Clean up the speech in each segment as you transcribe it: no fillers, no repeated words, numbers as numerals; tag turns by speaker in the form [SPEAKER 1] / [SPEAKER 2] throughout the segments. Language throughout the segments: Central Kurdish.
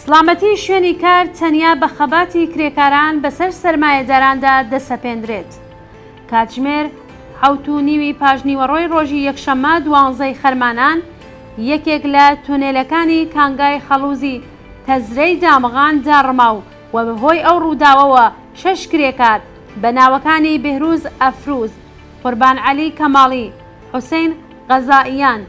[SPEAKER 1] سڵامەتی شوێنی کار تەنیا بە خەباتی کرێکاران بەسەر سەرمایەداراندا دەسەپێندرێت. کاتژمێر حەوت و نیوی پاشنیوەڕۆی ڕۆژی یەکشەممە دوانزەی خەرمانان، یەکێک لە تونێلەکانی کانگای خەڵوزی تەزرەی دامغان داڕما و و بەهۆی ئەو ڕووداوەوە شەش کرێکار بە ناوەکانی بێهروز ئەفروز، قوربانعەلی کەماڵی، حوسەین غەزائیان،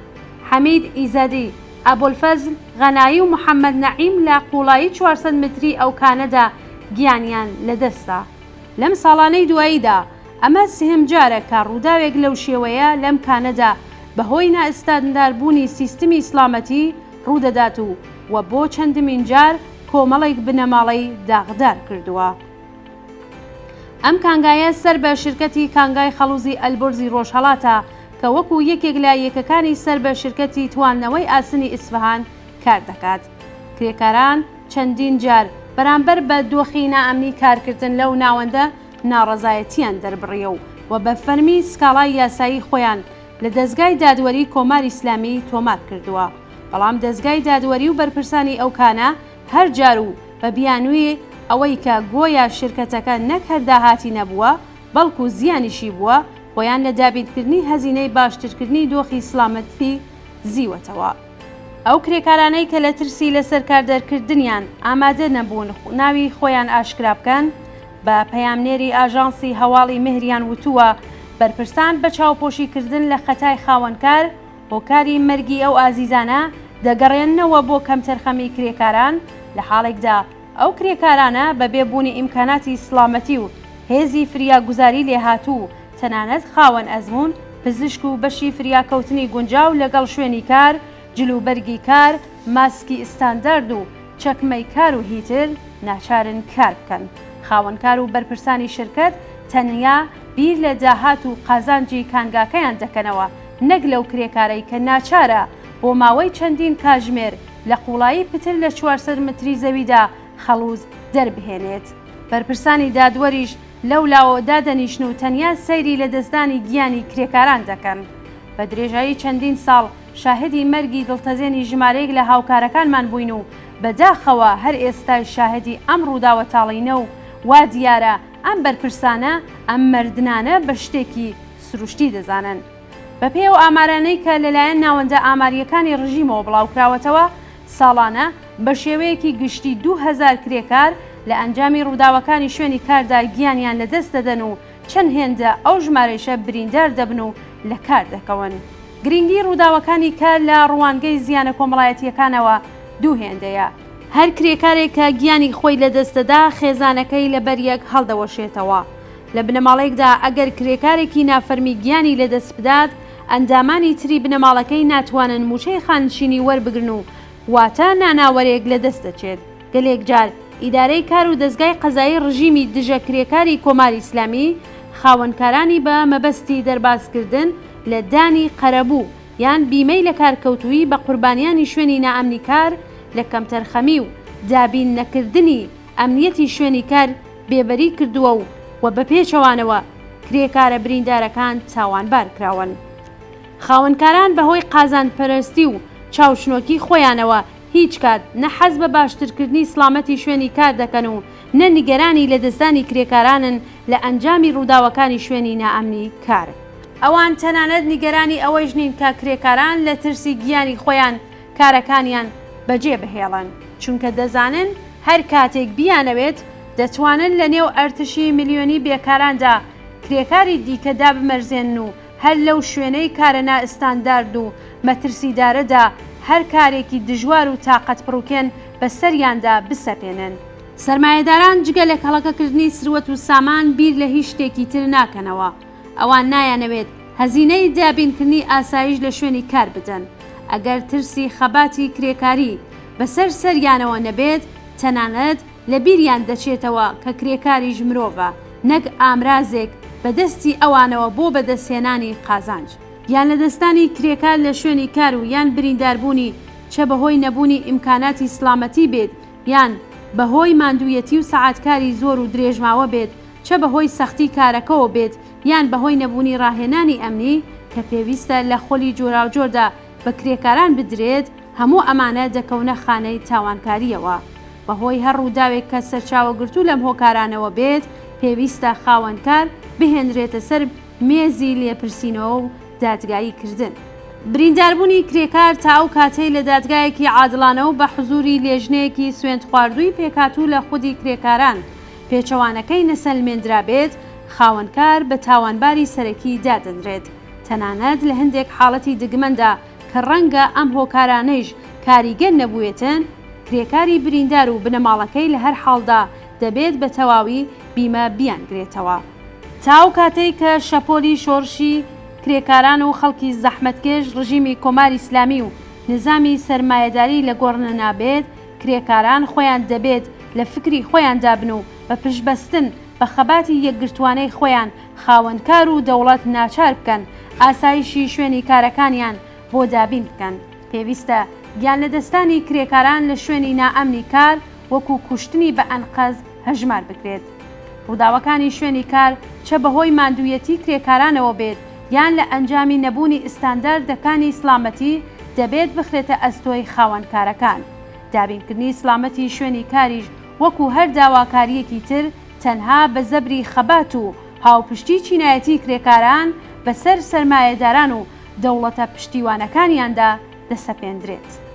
[SPEAKER 1] حەمید ئیزەدی، ئەبولفەزل غەنایی و محەمەد نەعیم لە قووڵایی 400 متری ئەو کانەدا گیانیان لەدەستدا. لەم ساڵانەی دواییدا ئەمە سێهەم جارە کە ڕووداوێک لەو شێوەیە لەم کانەدا بەهۆی نائستانداربوونی سیستمی سڵامەتی ڕوودەدات و و بۆ چەندمین جار کۆمەڵێک بنەماڵەی داغدار کردووە. ئەم کانگایە سەر بە شرکەتی کانگای خەڵوزی ئەلبورزی ڕۆژهەڵاتە کە وەکو یەکێک لە یەکەکانی سەر بە شرکەتی تواندنەوەی ئاسنی ئیسفەهان کار دەکات. کرێکاران چەندین جار بەرامبەر بە دۆخی نائەمنی کارکردن لەو ناوەندە ناڕەزایەتییان دەربڕیە و و بە فەرمی سکاڵای یاسایی خۆیان لە دەزگای دادوەری کۆماری ئیسلامی تۆمار کردووە. بەڵام دەزگای دادوەری و بەرپرسانی ئەو کانە هەر جار و بە بیانووی ئەوەی کە گۆیا شرکەتەکە نەک هەر داهاتی نەبووە بەڵکو زیانیشی بووە، خۆیان لە دابینکردنی هەزینەی باشترکردنی دۆخی سڵامەتی دزیوەتەوە. ئەو کرێکارانەی کە لە ترسی لەسەرکاردەرکردنیان ئامادە نەبوون ناوی خۆیان ئاشکرا بکەن، بە پەیامنێری ئاژانسی هەواڵی مێهریان وتووە، بەرپرسان بە چاوپۆشیکردن لە خەتای خاوەنکار، هۆکاری مەرگی ئەو ئازیزانە دەگەڕێننەوە بۆ کەمتەرخەمی کرێکاران، لە حاڵێکدا ئەو کرێکارانە بە بێ بوونی ئیمکاناتی سڵامەتی و هێزی فریاگوزاری لێهاتوو و تەنانەت خاوەن ئەزموون، پزیشک و بەشی فریاکەوتنی گونجاو لەگەڵ شوێنی کار، جلوبەرگی کار، ماسکی ئیستاندارد و چەکمەی کار و هیتر، ناچارن کار بکەن. خاوەنکار و بەرپرسانی شرکەت تەنیا بیر لە داهات و قازانجی کانگاکەیان دەکەنەوە نەک لەو کرێکارەی کە ناچارە بۆ ماوەی چەندین کاژمێر لە قوڵایی پتر لە 400 متری زەویدا خەڵوز دەربهێنێت. بەرپرسانی دادوەریش لەولاوە دادەنیشن و تەنیا سەیری لەدەستدانی گیانی کرێکاران دەکەن. بە درێژایی چەندین ساڵ شاهدی مەرگی دڵتەزێنی ژمارەیەک لە هاوکارەکانمان بووین و بە داخەوە هەر ئێستایش شاهدی ئەم ڕووداوە تاڵینە و وا دیارە ئەم بەرپرسانە ئەم مردنانە بە شتێکی سروشتی دەزانن. بەپێی ئەو ئامارانەی کە لەلایەن ناوەندە ئامارییەکانی ڕژیمەوە بڵاوکراوەتەوە، ساڵانە بە شێوەیەکی گشتی 2000 کرێکار لە ئەنجامی ڕووداوەکانی شوێنی کاردا گیانیان لەدەست دەدەن و چەند هێندە ئەو ژمارەیشە بریندار دەبن و لە کار دەکەون. گرینگی ڕووداوەکانی کار لە ڕوانگەی زیانە کۆمەڵایەتییەکانەوە دوو هێندەیە. هەر کرێکارێک کە گیانی خۆی لەدەست دەدا، خێزانەکەی لەبەریەک هەڵدەوەشێتەوە. لە بنەماڵەیەکدا ئەگەر کرێکارێکی نافەرمی گیانی لەدەست بدات، ئەندامانی تری بنەماڵەکەی ناتوانن مووچەی خاننشینی وەربگرن و واتە ناناوەرێک لەدەست دەچێت. گەلێک جار ئیدارەی کار و دەزگای قەزایی ڕژیمی دژە کرێکاری کۆماری ئیسلامی خاوەنکارانی بە مەبەستی دەربازکردن لە دانی قەرەبوو یان بیمەی لەکارکەوتوویی بە قوربانیانی شوێنی نائەمنی کار لە کەمتەرخەمی و دابین نەکردنی ئەمنیەتی شوێنی کار بێبەری کردووە و و بە پێچەوانەوە کرێکارە بریندارەکان تاوانبار کراون. خاوەنکاران بە هۆی قازانجپەرستی و چاوچنۆکی خۆیانەوە هیچ کات نە حەز بە باشترکردنی سڵامەتی شوێنی کار دەکەن و نە نیگەرانی لەدەستدانی کرێکارانن لە ئەنجامی ڕووداوەکانی شوێنی نائەمنی کار. ئەوان تەنانەت نیگەرانی ئەوەیش نین کە کرێکاران لە ترسی گیانی خۆیان کارەکانیان بەجێ بهێڵن، چونکە دەزانن هەر کاتێک بیانەوێت دەتوانن لە نێو ئەرتشی ملیۆنی بێکاراندا کرێکاری دیکە دابمەرزێنن و هەر لەو شوێنەی کارە نائستاندارد و مەترسیدارەدا هەر کارێکی دژوار و تاقەتپڕوکێن بە سەریاندا بسەپێنن. سەرمایەداران جگە لە کەڵەکەکردنی سروەت و سامان بیر لە هیچ شتێکی تر ناکەنەوە. ئەوان نایانەوێت هەزینەی دابینکردنی ئاسایش لە شوێنی کار بدەن. ئەگەر ترسی خەباتی کرێکاری بەسەر سەریانەوە نەبێت، تەنانەت لە بیریان دەچێتەوە کە کرێکاریش مرۆڤە نەک ئامرازێک بە دەستی ئەوانەوە بۆ بەدەستهێنانی قازانج. گیانلەدەستدانی کرێکار لە شوێنی کار و یان برینداربوونی چە بەهۆی نەبوونی ئیمکاناتی سڵامەتی بێت یان بەهۆی ماندوویەتی و سەعاتکاری زۆر و درێژماوە بێت چە بەهۆی سەختی کارەکەوە بێت یان بەهۆی نەبوونی ڕاهێنانی ئەمنی کە پێویستە لە خۆلی جۆراوجۆردا بە کرێکاران بدرێت، هەموو ئەمانە دەکەونە خانەی تاوانکارییەوە. بەهۆی هەر ڕووداوێک کە سەرچاوەگرتوو لەم هۆکارانەوە بێت، پێویستە خاوەنکار بهێنرێتە سەر مێزی لێپرسینەوە و دادگایی کردن. برینداربوونی کرێکار تا ئەو کاتەی لە دادگایەکی عادڵانە و بە حزووری لێژنەیەکی سوێندخواردووی پێکهاتوو لە خودی کرێکاران پێچەوانەکەی نەسەلمێندرابێت، خاوەنکار بە تاوانباری سەرەکی دادەنرێت. تەنانەت لە هەندێک حاڵەتی دگمەندا کە ڕەنگە ئەم هۆکارانەیش کاریگەر نەبووێتن، کرێکاری بریندار و بنەماڵەکەی لە هەر حاڵدا دەبێت بە تەواوی بیمە بیانگرێتەوە. تا ئەو کاتەی کە شەپۆلی شۆڕشی کرێکاران و خەڵکی زەحمەتکێش ڕژیمی کۆماری ئیسلامی و نیزامی سەرمایەداری لە گۆڕ نەنابێت، کرێکاران خۆیان دەبێت لە فکری خۆیاندا بن و بە پشتبەستن بە خەباتی یەکگرتووانەی خۆیان خاوەنکار و دەوڵەت ناچار بکەن ئاسایشی شوێنی کارەکانیان بۆ دابین بکەن. پێویستە گیانلەدەستانی کرێکاران لە شوێنی نائەمنی کار وەکو کوشتنی بە ئەنقەست هەژمار بکرێت. ڕووداوەکانی شوێنی کار چە بەهۆی ماندوویەتی کرێکارانەوە بێت یان لە ئەنجامی نەبوونی ئیستانداردەکانی سڵامەتی دەبێت بخرێتە ئەستۆی خاوەنکارەکان. دابینکردنی سڵامەتی شوێنی کاریش وەکو هەر داواکارییەکی تر تەنها بە زەبری خەبات و هاوپشتی چینایەتی کرێکاران بەسەر سەرمایەداران و دەوڵەتە پشتیوانەکانیاندا دەسەپێندرێت.